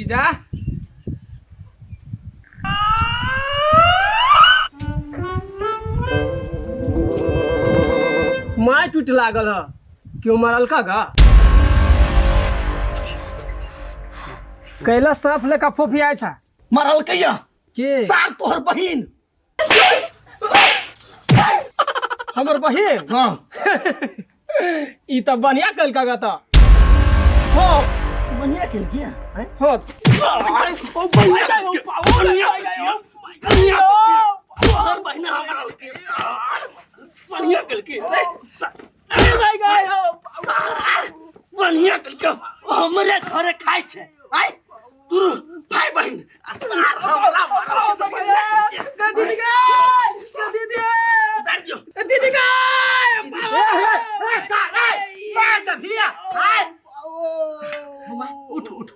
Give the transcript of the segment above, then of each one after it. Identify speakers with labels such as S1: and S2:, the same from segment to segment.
S1: जीजा। माय टूट लागल ह, क्यों मरलका गा? कैला साफ लेखा फोफियाय छा?
S2: मरलकै या।
S1: के?
S2: सार तोहर बहिन।
S1: हमर बहिन?
S2: हाँ।
S1: ई तऽ बढ़िया कलका गा तऽ। हो।
S2: बढ़िया केलकै हैं?
S1: हो।
S2: तोहर बहिना मरलकै सार, बढ़िया केलकै रे, सार बढ़िया केलकै। हमरे घरे खाइ छै आइ तू भाई बहिन आ सार हमरा मारलकै तऽ बढ़िया केलकै।
S1: दीदी गे, दीदी।
S2: उतार दियौ।
S1: दीदी गे।
S2: उठ उठ।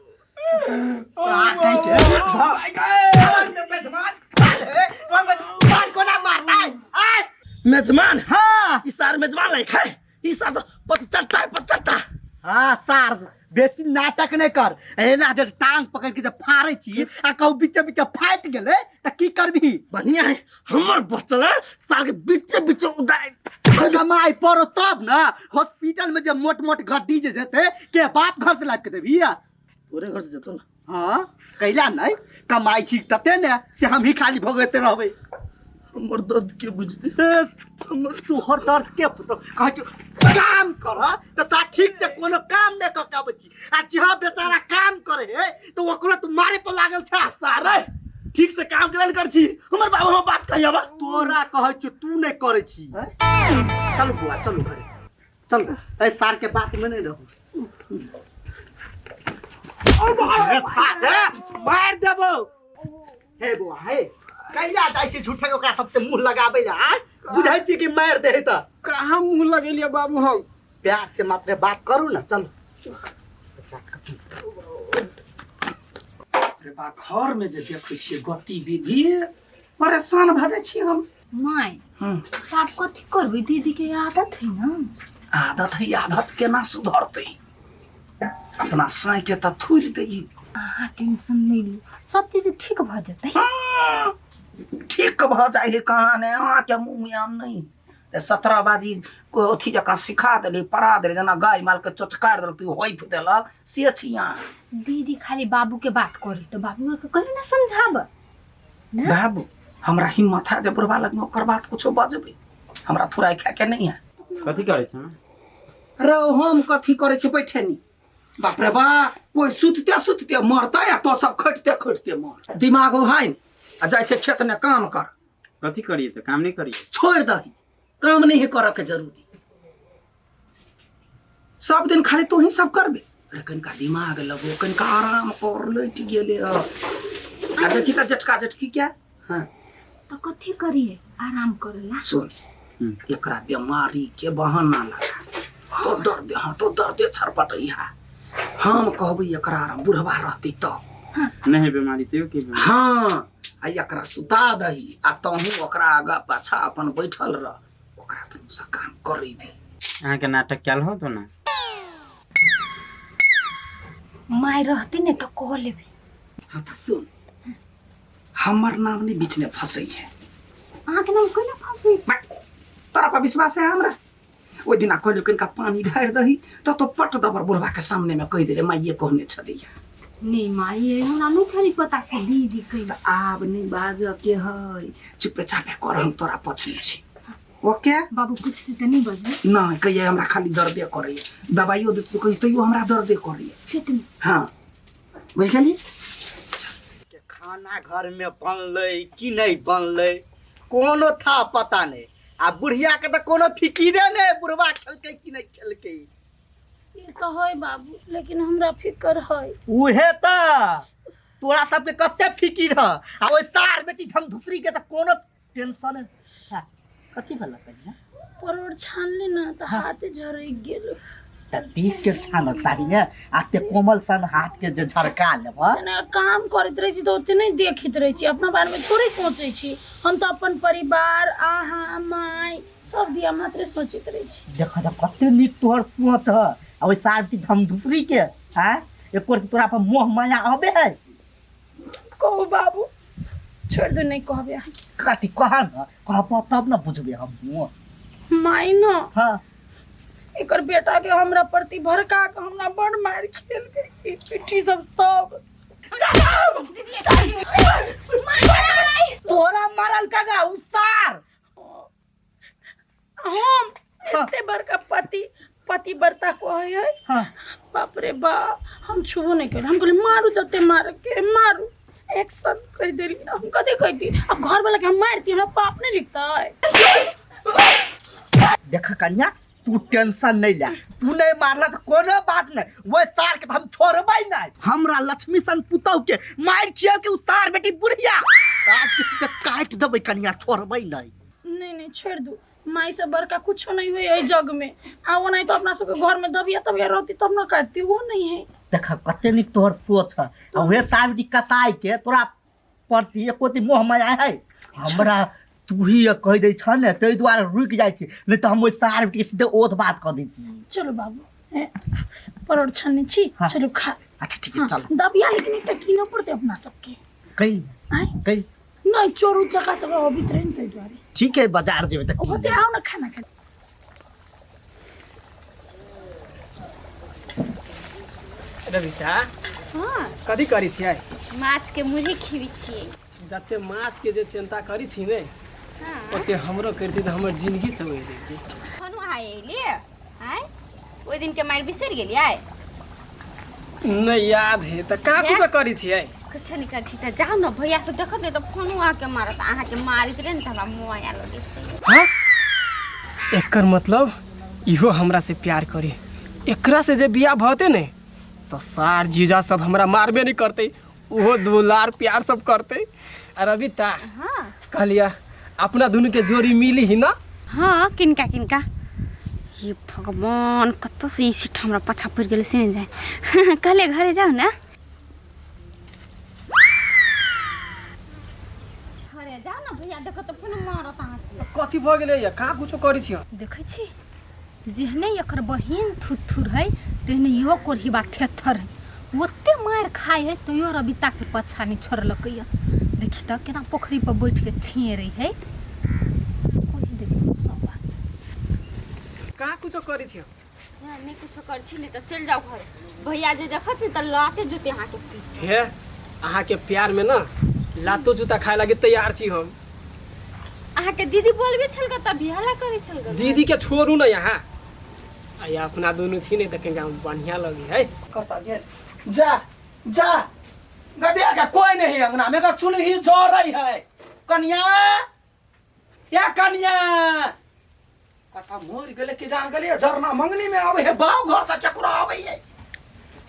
S2: मेजमान।
S3: हाँ।
S2: ई सार मेजमान लायक है? ई सार तो पचट्टा है, पचट्टा।
S3: हाँ सार, बेसी नाटक नहि कर। एना जे टांग पकड़ के जे फाड़ै छी आ कहू बीचे बीचे फाटि गेलै तऽ की करबही?
S2: बढ़िया है, हमर बचल है सार के बीचे बीचे उदाय।
S3: कमाइ पड़ो तब ने। हॉस्पिटल में जे मोट मोट गड्डी जे जेतै के बाप घर से लाबि के देबही?
S2: तोरे घर से जेतो ना।
S3: हाँ, कैला नहि कमाइ छी तते ने से हम ही खाली भोगैते रहबै।
S2: हमर दर्द के बुझते?
S3: ए, हमर तोहर दर्द के पुतो कहै छौ काम कर तऽ सा ठीक से कोनो काम नहि कऽ के अबै छी, आ जहाँ बेचारा काम करे है तऽ ओकरो तू मारे पर लागल छ।
S2: सारे ठीक से काम करे कर छी। हमर बाबू हम बात कहिया बा।
S3: तोरा कहै छौ, तू नहि करै छी। चलू बुआ, चलू घरे चलू। एहि सार के बात में नहि रहू। मार देबो। हे बुआ, हे, कैला जाइ छी झूठे ओकरा सबसे मुंह लगाबै ला? आँय, बुझै छी कि मारि दे तऽ?
S1: कहाँ मुंह लगेलियै बाबू हम?
S3: प्यार से मात्र बात करू ना, चलू।
S4: अरे बा, घर में जे देखै छियै गतिविधि, परेशान भऽ जाइ छियै हम।
S5: माय। आब कथी करबै? दीदी के आदत है ना।
S4: आदत है, आदत केना सुधरतै? अपना साँइ के तऽ थोड़ि दै।
S5: अहाँ टेंशन नहीं लियौ, सब चीज ठीक भऽ जेतै।
S4: ठीक भऽ जाइ है कहाँ ने? अहाँके मुँह में आम नहीं तऽ 17 बाजी को अथी जकाँ सिखा देली, पढ़ा देली, जेना गाय मालके चोचकारि देलक तऽ होइफ देलक, से छी अहाँ।
S5: दीदी खाली बाबू के बात करी तऽ बाबू के कहियो ना समझाब।
S4: बाबू, हमरा हिम्मत है जे बुढ़वा लगमे ओकर बात कुछो बजबै? हमरा थोड़ा खाए के नहीं है।
S6: कथी करै छै?
S4: रे, हम कथी करै छी? बैठे नी। बाप रे बा, कोई सुतते सुतते मरतै आ तो सब खटते खटते मर। दिमाग भाई आ जाइ छै खेत में काम कर।
S6: कथी करिए तऽ? काम नहीं करिए?
S4: छोड़ दही, काम नहीं है करऽ के जरूरी। सब दिन खाली तू ही सब करबे? अरे कनिका दिमाग लगो, कनिका आराम कर। लैट गेले ह आ देखी तऽ झटका झटकी क्या। हाँ।
S5: तऽ कथी करिए आराम करेला?
S4: सुन। एकरा बीमारी के बहाना लगा तो दर्द, हाँ, तो दर्द छरपटैया। हम कहबै एकरा आराम, बुढ़वा रहती तब
S6: नहीं है बीमारी तैयो की बीमारी?
S4: हाँ, आ एकरा सुता दही आ तहूँ ओकरा आगा पाछा अपन बैठल रह, ओकरा दुनू से काम करेबी।
S6: अहाँके नाटक कयल हो तो ना।
S5: माय रहती ने तऽ कह लेबै।
S4: हाँ तऽ सुन, हमर नाम नहीं बीच में फंसै है।
S5: अहाँके नाम कोना फंसै?
S4: तोरा पर विश्वास है हमरा? ओहि दिना कहलियौ कनिका पानी ढारि दही तऽ तो पट दबर बुढ़वा के सामने में कहि देले, माइये कहने छलैया।
S5: नहीं माय, ये हमरा नहीं छली पता से दीदी कहि।
S4: तऽ आब नहीं बाजऽ के है, चुपे चापे कर, हम तोरा पछने छी। ओके।
S5: बाबू पूछते तऽ नहीं बजबै?
S4: नहीं, कहिए हमरा खाली दर्दे करैया, दवाइयो देतौ कही तैयो हमरा दर्दे करैया।
S5: पेट में।
S4: हाँ, बुझि गेली?
S3: के खाना घर में बनलै कि नहीं बनलै कोनो था पता नहीं, आ बुढ़िया के तऽ कोनो फिकिरे नहीं, बुढ़वा खेलकै कि नहीं खेलकै।
S7: से तऽ है बाबू, लेकिन हमरा फिकर है।
S3: उहे तऽ तोरा सबके कते फिकिर ह, आ ओहि सार बेटी धमधुसरी के तऽ कोनो टेंशन है। कथी भेल कहिया?
S7: परोड़ छानली ने तऽ हाथ झरकि गेल।
S3: तऽ देख के छानक चाही ने, आ से कोमल सन हाथ के जे झरका लेब।
S7: से ने काम करैत रहै छी तऽ ओते नहि देखैत रहै छी, अपना बारेमे थोड़े सोचै छी। हम तऽ अपन परिवार, अहाँ, माय, सब दिया मात्रे सोचैत रहै छी।
S3: देख तऽ कते नीक तोहर सोच ह, आ ओहि सार की धमधुसरी के आँय एको रत्ती तोरा पर मोह माया आबे है?
S7: कहू बाबू, छोड़ दो, नहीं कहबे अहाँ।
S3: कथी कह न, कहबो तब न बुझबे हम।
S7: माई न।
S3: हाँ।
S7: एकर बेटा के हमरा प्रति भड़का के हमरा बड़ मार खेल गई, पिट्ठी सब सब।
S3: तोरा मारल कागा उसार?
S7: हम एते बड़का पति पतिव्रता कहै है।
S3: हाँ।
S7: बाप रे बाप, हम छुबो नहीं कैल। हम कहली मारू जते मार के मारू, एक्शन कह देली। हम कथी कहती, अब घर वाला के हम मारती, हमरा पाप नहीं लिखता है।
S3: देख कन्या, तू टेंशन नहीं ले, तू नहीं मारला तो कोनो बात नहीं, वो सार के तो हम छोड़बै नहीं। हमरा लक्ष्मी सन पुतहु के मार खिया के उ सार बेटी बुढ़िया आज के काट देबै कन्या, छोड़बै नहीं।
S7: नहीं नहीं छोड़ दू, माई से बड़का कुछ नहीं हुई एहि जग में। आ वो नहीं तो अपना सबके घर में दबिया तबिया रहती तब न काटती, वो नहीं है।
S3: देख कते नीक तोहर सोच है, आ उहे सार बेटी कसाई के तोरा प्रति एको दी मोह माया है। हमरा तू ही कह दै छ ने ताहि दुआरे रुकि जाइ छी, नहीं तऽ हम ओहि सार बेटी के सीधे ओत बात कऽ दैती।
S7: चलो बाबू, परोड़ छन्ने छी।
S3: हाँ।
S7: चलो खा।
S3: अच्छा ठीक है।
S7: हाँ,
S3: चल।
S7: दबिया लेकिन एकटा कीनऽ पड़तै अपना सबके।
S3: कही
S7: आँय?
S3: कही।
S7: नहीं, चोर उचक्का सब अबैत रहे ने ताहि दुआरे।
S3: ठीक है, बाजार जेबै तऽ
S7: ओते आउ ने खाना खा।
S1: रविता।
S8: हाँ।
S1: कथी करै छियै?
S8: माछ के मुरही खिबै छियै।
S1: जते माछ के जे चिंता करै छी ने,
S8: हाँ।
S1: ओते हमरो करती तऽ हमर जिंदगी सवरि जैती।
S8: खनु अहाँ एलियै आँय, ओहि दिन के मारि बिसरि गेलियै?
S1: नहीं याद है तऽ का कुछ करै छियै?
S8: कुछो नहीं करै छी। तऽ जाउ ने, भैया सब देखत ने तऽ फोनो अहाँके मारत। अहाँके मारैत रहे ने तऽ हमरा माया लगैत रहे।
S1: हाँ, एकर मतलब इहो हमरा से प्यार करे। एकरा से जे बियाह भते ने तऽ सार जीजा सब हमरा मारबे नहीं करते, ओहो दुलार प्यार सब करते। आ रविता।
S8: हाँ।
S1: कहलिया अपना दुनू के जोड़ी मिली ही ना।
S8: हाँ, किनका किनका। हे भगवान, कतऽ से ई सीट हमरा पाछा पड़ि गेलै से नहि जाय। कहले घरे जाउ ने, घरे जाउ ने, भैया देखत तऽ फोन मारत अहाँके।
S1: कथी भऽ गेलै या कहाँ कुछो करै छियै?
S5: देखै छी, जेहने एकर बहिन थुथुर है तेहने इहो कोढ़ीबा थेथर है। ओते मारि खाइ है तैयो रविता के पाछा नहीं छोड़लकै। देखी तऽ केना पोखरी पर बैठ के छेड़ै है। कहि देबै सब बात।
S1: कहाँ कुछो करै छियै?
S8: नहि कुछो करै छी, नहि तऽ चलि जाउ घरे। भैया जे देखत ने तऽ लाते जूते अहाँके पीट।
S1: हे, अहाँके प्यार में ना लातो जूता खाए लागी तैयार छी हम।
S8: अहाँके दीदी बोलबे छल तऽ बिहाला करै छल।
S1: दीदी के छोड़ू ना यहाँ, आ ये अपना दुनू छी नहीं तऽ कहीं बढ़िया लगी है।
S4: कतऽ गेल? जा जा, गदिया का कोई नहीं अंगना में का चूल्ही जरै है। कन्या या कन्या कतऽ मरि गेलै कि जान गेलै। झरना मंगनी में आबै है, बाव घर से चकुरा आबै है।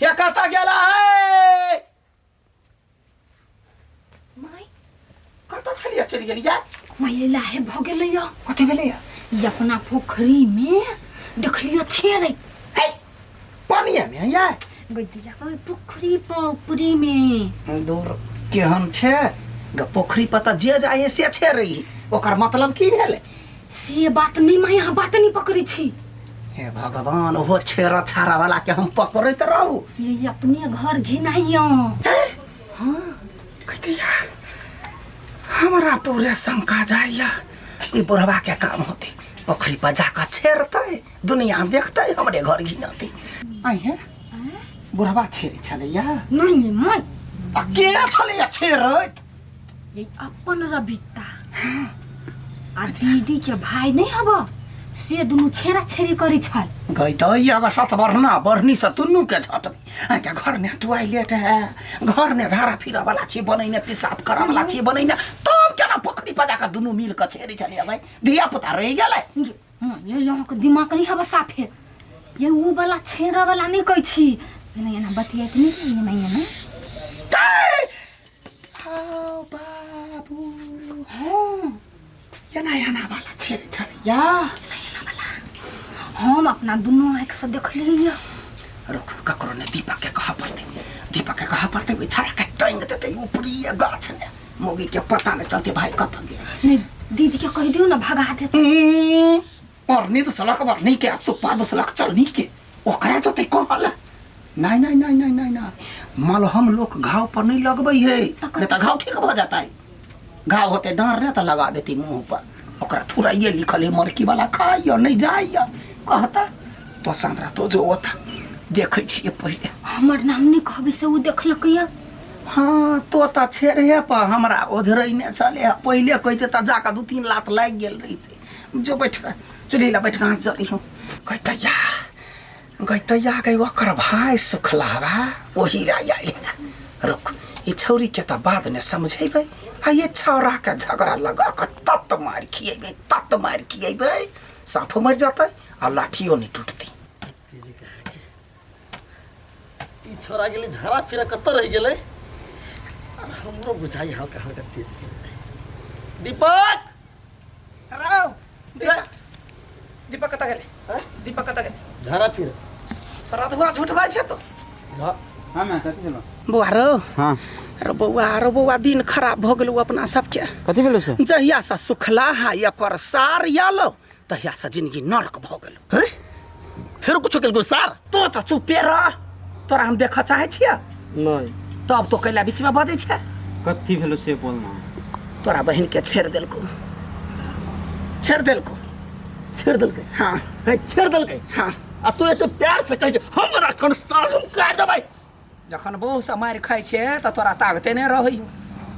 S4: या कतऽ गेला है?
S5: माय।
S4: कतऽ छलियै, चलि गेलियै?
S5: माय, लाहे भऽ गेलै।
S4: कथी भेलैया?
S5: ई अपना पोखरी में देखलियो छेड़ै।
S4: है, पानिया में या?
S5: गदिया के पोखरी पोखरी में।
S4: दूर केहन छै ग पोखरी पर तऽ जे जाइ से छे रही, ओकर मतलब की भेलै?
S5: से बात नहीं माय, अहाँ बात नहीं पकड़ै छी।
S4: हे भगवान, ओहो छेड़ा छाड़ा वाला के हम पकड़ैत रहू।
S5: ये अपने घर घिनाइयो। हाँ।
S4: कहते यार, हमरा पूरे शंका जाइया, ई बुढ़वा के काम होते, पोखरी पर जाकर छेड़तै, दुनिया देखतै, हमरे घर घिनतै। आई हे, बुढ़वा छेड़ै छलैया?
S5: नहीं माय।
S4: आ के छलैया छेड़ैत?
S5: ये अपन रबिता आ दीदी के भाई नहीं हब, से दुनू छेड़ा छेड़ी करी छल।
S4: गई तऽ ई अगर सत बढ़ना बढ़नी से दुनू के झटबी। के घर ने टॉयलेट है, घर ने धारा फिरऽ वाला छी बनैने, पेशाब करऽ वाला छी बनैने, तब केना पोखरी पर जाकऽ दुनू मिल कऽ छेड़ै छलियै भाई? धिया पुता रहि गेलै।
S5: ये, हाँ, ये यहाँ के दिमाग नहीं हब साफे। ये ऊ वाला छेड़ा वाला नहीं कहै छी, एना एना बतियाइत नहीं, एना एना।
S4: हाँ बाबू।
S5: हाँ।
S4: एना एना वाला छेड़ै छलैया।
S5: हम अपना दुनू आँखि से देखलियै।
S4: रुक, ककरो ने, दीपक के कहऽ पड़तै, दीपक के कहऽ पड़तै। ओहि छड़ा के टांगि देतै ऊपरी गाछ ने, मौगी के पता नहि चलतै भाई कतऽ गेल।
S5: नहीं, दीदी के कहि दियौ ने, भगा देतै।
S4: मरनी दोसलक मरनी के आ सुप्पा दोसलक चलनी के, ओकरा जतै कहल। नहीं नहीं नहीं नहीं नहीं नहीं मलहम लोक घाव पर नहीं लगबै है, नहीं तऽ घाव ठीक भऽ जेतै। घाव होते डर ने तऽ लगा देती मुँह पर। ओकरा थुराइए लिखल है मरकी वाला खाइय नहीं जाइय कहता तो सांद्रा तो जो होता देखै छियै पहिले।
S5: हमर नाम नहि कहबी से ओ देखलकैया।
S4: हाँ तो तऽ छेड़े पर हमरा ओझरैने छलै। पहिले कहिते तऽ जाकऽ 2-3 लात लागि गेल रहिते। जो बैठ कऽ चूल्ही लग बैठ कऽ हाथ जरिहो। गैतैया गैतैया गै ओकर भाय सुखलावा ओही राय आयल है। रुक ई छौरी के तऽ बाद ने समझेबै आ ये छौरा के झगड़ा लगा कऽ तत मारि खिएबै तत मारि खिएबै साँपो मरि जेतै आ लाठियो नहि टूटतै।
S2: ई छोरा गेलै झाड़ा फिरा कतऽ रहि गेलै? आर हमरो बुझाइ हल्का हल्का तेज भेल जाइ। दीपक
S4: राव दीपक दीपक कतऽ गेलै? दीपक कतऽ गेलै?
S2: झाड़ा फिर
S4: सरदुआ झूठबै छै तो।
S6: हाँ मैं कथी भेलो?
S4: बौआ रौ।
S6: हाँ
S4: अरे बौआ रो बौआ दिन खराब भऽ गेलौ अपना सबके।
S6: कथी भेलो से?
S4: जहिया से सुखला हा एकर सार आलो तहिया से जिंदगी नरक भऽ गेलौ।
S2: हैं फेरो कुछो केलको सार?
S4: तो तऽ चुपे रह, तोरा हम देखऽ चाहै छियै।
S2: नहीं
S4: तब तो कैला बीच में बजै छै।
S6: कथी भेलो से बोलना।
S4: तोरा बहिन के छेड़ देलको छेड़ देलको
S2: छेड़ देलकै?
S4: हाँ
S2: है छेड़ देलकै?
S4: हाँ।
S2: आ तू एते प्यार से कहै छै हमरा कन सार हम काटि देबै।
S4: जखन बहु से मारि खाइ छै तऽ तोरा ताकते नहि रहै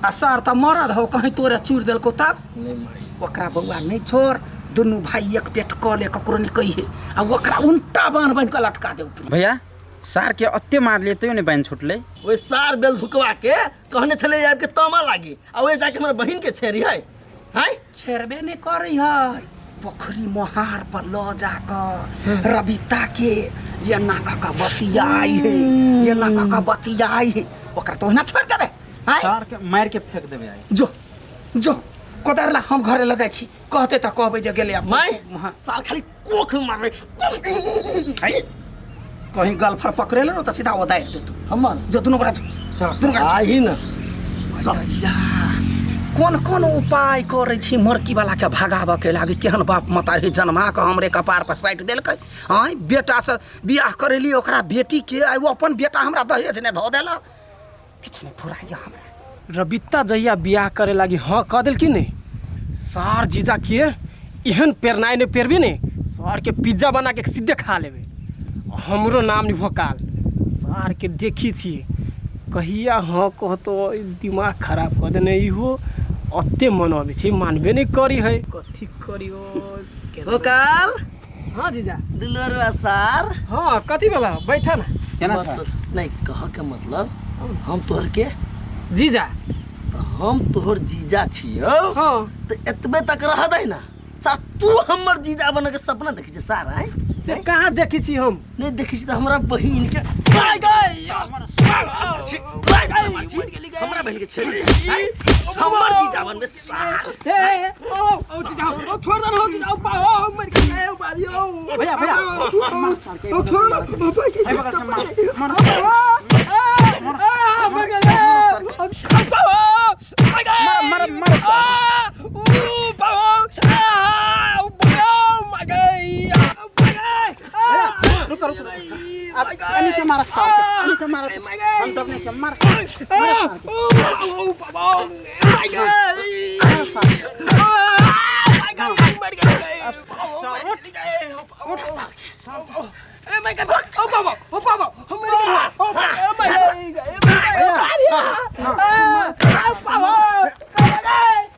S4: आ सर तऽ मरद हौ कहीं तोरे चूरि देलको तब।
S2: नहीं मारी
S4: ओकरा बौआ नहीं छोड़, दुनू भाई एक पेट कऽ ले ककरो नहीं कहिए आ ओकरा उल्टा बान्ह बान्हि कऽ लटका दे।
S6: भैया सार के अत्ते मारलिए तैयो नहीं बान्हि छुटलै।
S2: ओहि सार बेल धुकवा के कहने छलै आबि के तामा लागी आ ओहि जाके हमर बहिन के छेड़ी है। हैं
S4: छेड़बे नहीं करै है। पोखरी मोहार पर लऽ जाकऽ रबिता के एना कऽ कऽ बतियाइ है एना कऽ कऽ बतियाइ है। ओकरा तो ओहिना छोड़ि देबै। हैं
S6: सार के मारि के फेंक देबै आइ।
S4: जो जो कोदार ला हम घरे लऽ जाइ छी। कहते तऽ कहबै जे गेलै आब।
S2: माय
S4: हाँ
S2: साल खाली कोख में मारबै।
S4: कहीं गलफर पकड़ेलो ने तऽ सीधा ओदारि देतौ।
S2: हमर
S4: जो दुनू गोरा जो दुनू गोरा
S2: आही न।
S4: भैया कोन कोन उपाय करै छी मरकी वाला के भगाबऽ के लागी? केहन बाप मतारी जन्मा कऽ हमरे कपार पर साटि देलकै। आँय बेटा से बियाह करेली ओकरा बेटी के आइ ओ अपन बेटा हमरा दहेज नहि धऽ देलक। किछु नहि फुराइया हमरा।
S1: रबिता जहिया बियाह करे लागी हाँ कह देलखिन ने सार जीजा के एहन पेरनाइ नहि पेरबी ने सार के पिज्जा बना के सीधे खा लेबै। हमरो नाम नहीं भोकाल। सार के देखी छी कहिया हाँ कहतो दिमाग खराब कऽ देने। इहो अते मन अबै छै मानबे नहीं करी है। कथी करियो
S2: भोकाल?
S1: हाँ जीजा।
S2: दिलवरवा सार।
S1: हाँ कथी भेला? बैठा ना।
S6: केना छ?
S2: नहीं कह के मतलब हम तोहर के
S1: जीजा।
S2: तो हम तोहर जीजा छियौ।
S1: हाँ
S2: तो एतबे तक रह दे ना सार। तू हमर जीजा बने के सपना देखै छै सार? आँय
S1: से कहाँ देखै छी हम?
S2: नहीं देखै छी तऽ हमरा बहिन के हमरा बहिन के छेड़ी छै। हमर जीजा बनबे सार।
S1: ए ओ ओ जीजा ओ छोड़ दे हो जीजा ओ मर गेलै ओ बाजी ओ
S6: भैया भैया
S1: ओ छोड़ ना बाबा के
S6: एहि बगल से मार मार
S1: मर गेलै
S6: मार मार रुक रुक अब एनी से मारा सार के एनी से मारा हम तो अपने से मार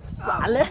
S2: साले